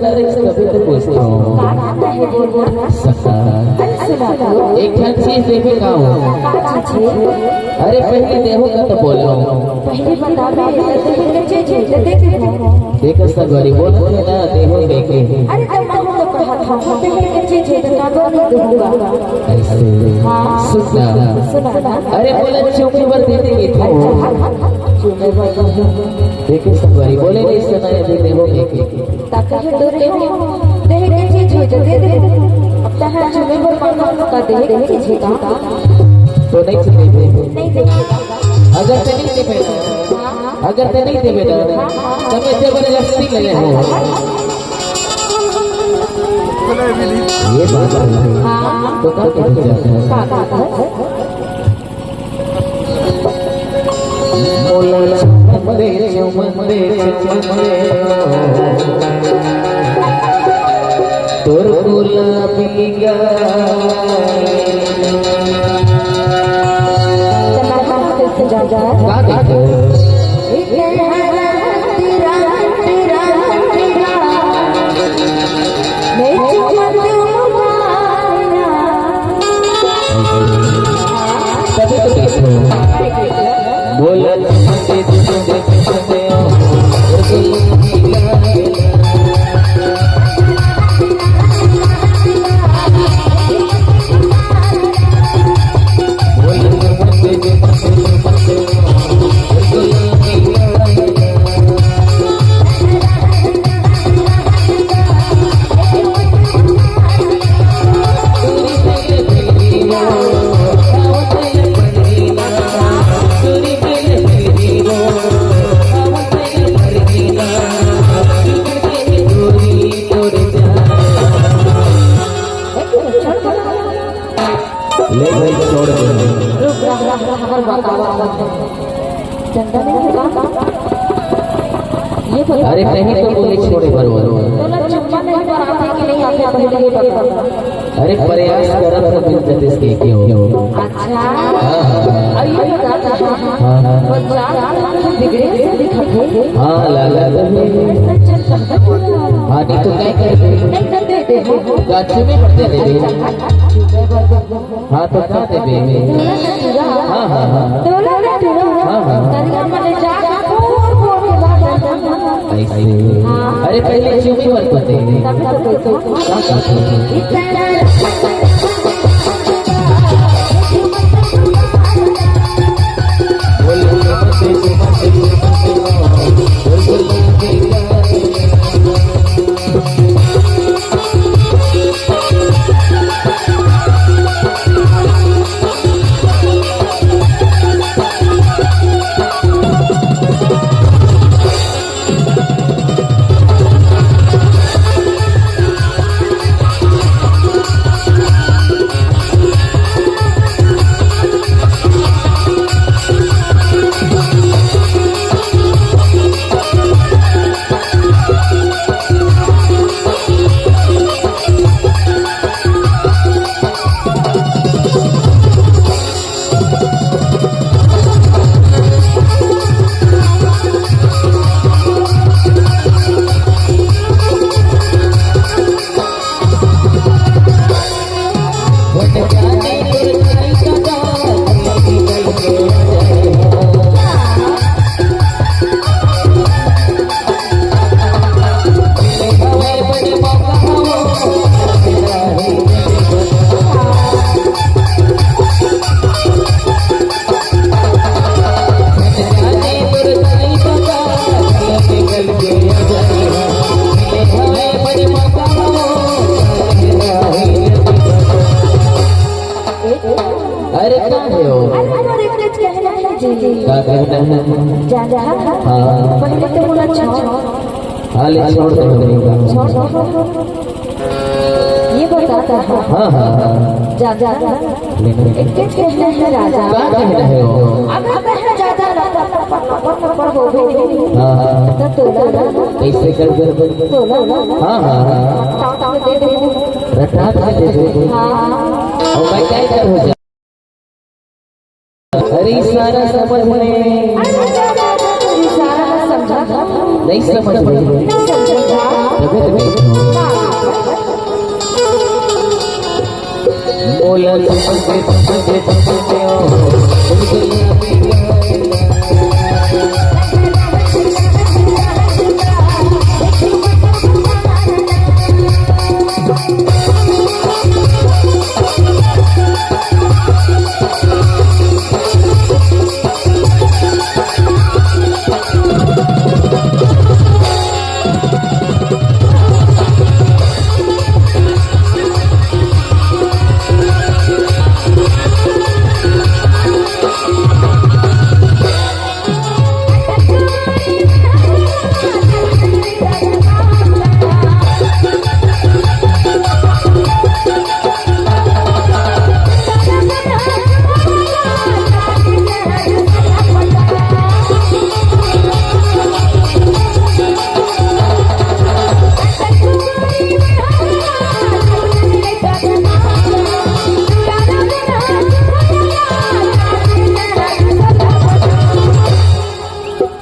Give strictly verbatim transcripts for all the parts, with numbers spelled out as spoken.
अरे, तभी तो पूछता हूँ। का बात है, बोल, बोल। सखा। अरे, सुना तो। एक ठन चीज देबे का हो? का चीज है? अरे, पहले देबो का तो बोलो। पहले बता, मैं देबे के चीज है, तो दे देबो। देखो सगोरी, बोल के ना देबो देखे। अरे, तो मैं तो कहा था, मैं देबे के चीज है, तो का बोल दूंगा। ऐसे। हाँ। सुन ना। सुना ना। अरे, बोला चुप कर दे दे के था। चुप कर। देखो सगोरी, बोले नहीं सुना, ये देबो देखे। ताकि हे दो देहो, देहे के चीज हो जते दे। अब तहां जुमे बर मांगा का देहे के चीज हे का? तो नहीं चीज दे। नहीं दे। अगर ते नहीं दे बेटा, अगर ते नहीं दे बेटा, तो मैं जबरदस्ती ले ले हो। ये बात है। हाँ। तो का कहते जाते हैं? का बात है? मोला चुमन दे, चुमन दे, चुमन दे। तोर गुलाबी गाल। का देखो? तभी तो देखो। बोला ले भाई, छोड़ दे। रुक, रह, रह, रह, हमर बतावा, बतावा। चंदा नहीं होगा? ये बता। अरे, नहीं तो बोले छोड़े बरोबर। तोला चुम्मा नहीं पर आते कि नहीं आते, पहले ये बता। अरे, प्रयास करत तो मिल जतिस के क्यों? अच्छा। हाँ, हाँ, हाँ। अरे, ये बता, हाँ, हाँ। बच्चा, बिगड़े से दिखत हे। हाँ, ला, ला, ला। हाँ, नहीं तो क्या करते? नहीं करते थे। गाछी में पड़ते थे। हाँ, तो का देबे? हाँ, हाँ, हाँ। हाँ, हाँ। ऐसे। अरे, पहले चुमी मत पते। अरे, का हे हो? अरे, हमारे कुछ कहना है जी। का कहना है? जा, जा। हाँ। पहले तो बोला, छोड़। हाँ, ले, छोड़ दे, हो गई। छोड़ दे। ये बताता है। हाँ, हाँ, हाँ। जा, जा। ले, ले। एक चीज कहना है राजा। का कहना है हो? अगर कहीं ज्यादा लपड़, लपड़, लपड़, लपड़ हो गई। हाँ, हाँ। तो तोला ना। कैसे कर, कर, कर? तोला ना। हाँ, हाँ, हाँ। ताऊ, ताऊ दे दे। रटा था दे दे। हाँ। और मैं क्या कर हो जा? अरे, इशारा समझ में। अरे, इशारा समझा। नहीं समझ में। नहीं समझा। मोला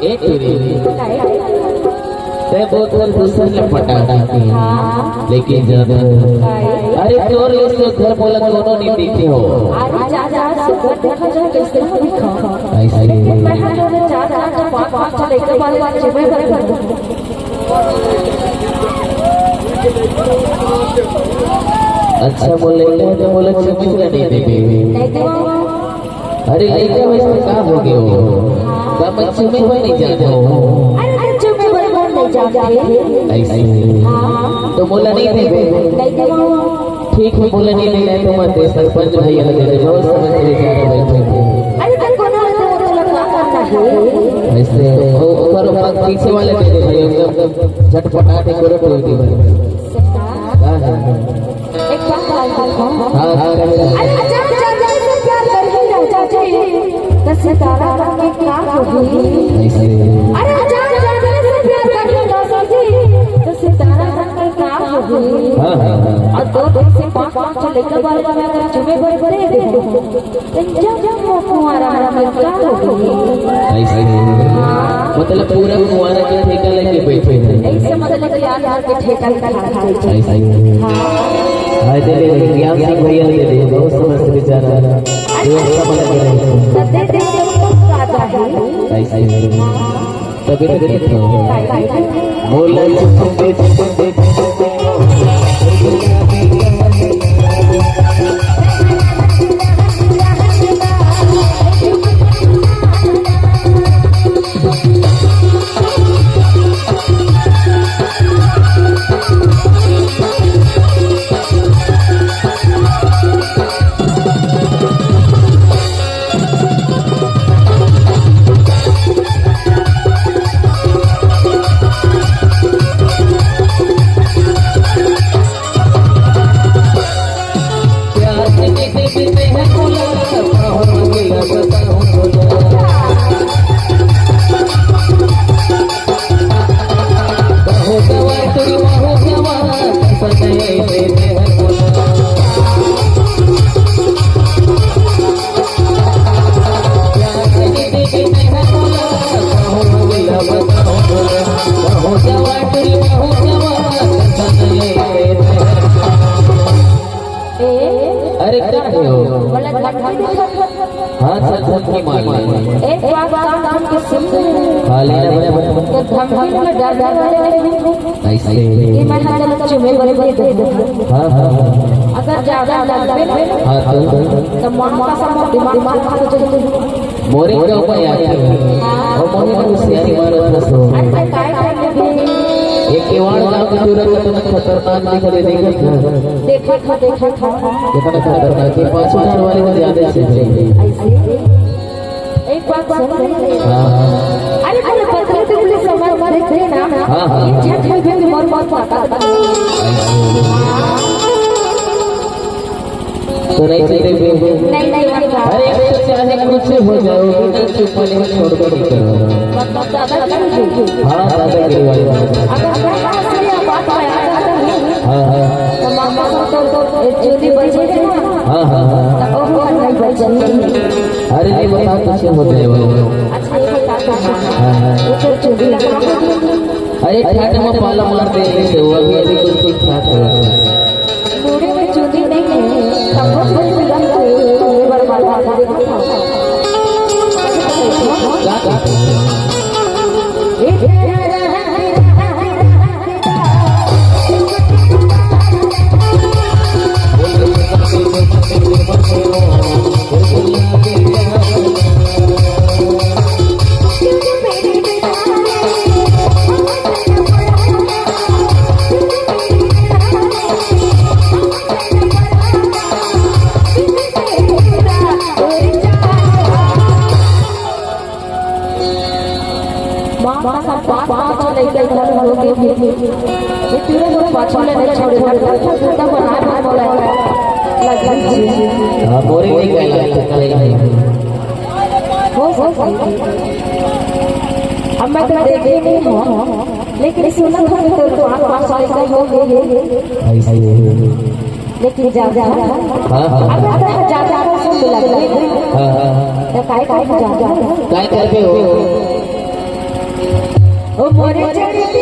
ए टूरी, तैं बहुत दूसर ले पटा डालती है। हाँ। लेकिन जब, अरे, तोर ले से घर मोला कोनो नहीं देखे हो। अरे जा, जा, सुघर देखा जाए, कैसे दिखा। ऐसे। मैं हर रोज चार, चार, चार, पाँच, पाँच, छह लेकर बारे बारे चुमे भरे भरे। अच्छा, बोले, तो बोले, चुमे नहीं देबे। नहीं देबे। अरे लइका वइसे का हो गयो? का मैं चुमे बर नहीं जात हो? अरे मैं चुमे बर नहीं जात हे। ऐसे। हाँ। तो मोला नहीं देबे? नहीं देबे। ठीक है, मोला नहीं देना है तो मत दे, सरपंच भैया दे दे, बहुत समझ के बेचारे बैठे थे। अरे तो कोनो तो वो तो लड़का करता है। ऐसे, ओ, ऊपर, ऊपर पीछे वाले दे दे भाई, एकदम झटपटा के करो कोई भी भाई। हाँ, हाँ। एक बात बताओ। हाँ, हाँ, हाँ। अरे, अचानक चांदनी से प्यार कर ही रहा चाची, तो सितारा रंग के का होगी? ऐसे। अरे, अचानक चांदनी से प्यार कर ही रहा चाची, तो सितारा रंग के का होगी? हाँ, हाँ, हाँ। और दो दिन से पाँच, पाँच ठो लइका बाल बना कर चुमे बड़े बड़े दे दो। जब जब वो कुंवारा रहा, मैं क्या होगी? ऐसे। मतलब पूरा कुंवारा के ठेका लेके बैठे हैं। ऐसे मतलब कि यार, यार के ठेका लेके बैठे हैं। ऐसे। हाँ। हाय दे दे, ज्ञान सिंह भैया दे दे, बहुत समझ से बेचारा। व्यवस्था बना के रहे। तो दे दे, तो उसको आता है। ऐसे। तभी तो देखो। बोला चुप, चुप, चुप, चुप। ए? अरे, का हो? बोला, धमकी दिखा। हाँ, सच, सच की मान ले। एक बात कान खोल के सुन ले। हाँ, ले ले, बता, बता। तो धमकी में डरने वाले नहीं हैं। ऐसे। ये मैं ना चलो चुमे बड़े बड़े दे दूँ। हाँ, हाँ, हाँ। अगर ज्यादा लग गए ना, हाँ, तो? तो माँ का सब दिमाग, दिमाग खा के चले जाएंगे। मोरे के ऊपर याद है। और मोरे को सियारी मारो दोस्तों। अरे, काय कर ले? एक किवाड़ गांव के तुरंत तुम खतरनाक दिख रहे, देखत हो। देखत हो, देखत हो। कितना खतरनाक है, पाँच हजार वाले में ज्यादा से। ऐसे? एक बात सुन। हाँ। अरे, बोले, पतले दुबले समझ देखे ना। हाँ, हाँ, हाँ। ये झट में भी मोर मौत पाता। ऐसे। तो नहीं चलते भी। नहीं, नहीं, नहीं। अरे, तो चाहे कुछ हो जाओ, लेकिन चुप वाले में छोड़ दो, नहीं करो। मतलब, दादागिरी। हाँ, दादागिरी वाली बात। अगर, अगर बात में आ जाता है, हाँ, हाँ। तो मामा को तो, तो चोरी बन जाएगी ना। हाँ, हाँ, हाँ। तो वो नहीं बच जाएगी। अरे, नहीं, बता, कुछ हो जाए वो। अच्छा, ये बता, हाँ, हाँ। वो तो चोरी लगा। अरे, ठंड में पाला मार दे, तो वो अभी, अभी कुछ ठीक ठाक है। मेरे में चुनी नहीं है, सब कुछ बंद कर दे, ये बर्बाद कर दे। क्या करते हैं? माँ, माँ, सब पाँच, पाँच लइका घर हो गे हे। ये तीनों लोग पाछू ले नहीं छोड़े, घर का कुत्ता बना बना बोला है। लग, लग, जी। हाँ, बोरिंग नहीं कहला, कहला नहीं। हो सकता है। अब मैं तो देखे नहीं हूँ, लेकिन सुना था कि तेरे पाँच, पाँच लइका हो गे हे। ऐसे। लेकिन जा, जा। हाँ, हाँ। अब अगर जा, जा, तो सुन लगे। हाँ, हाँ, हाँ। तो काय, काय को जा, जा। काय करबे हो? ओ मोरे चढ़ती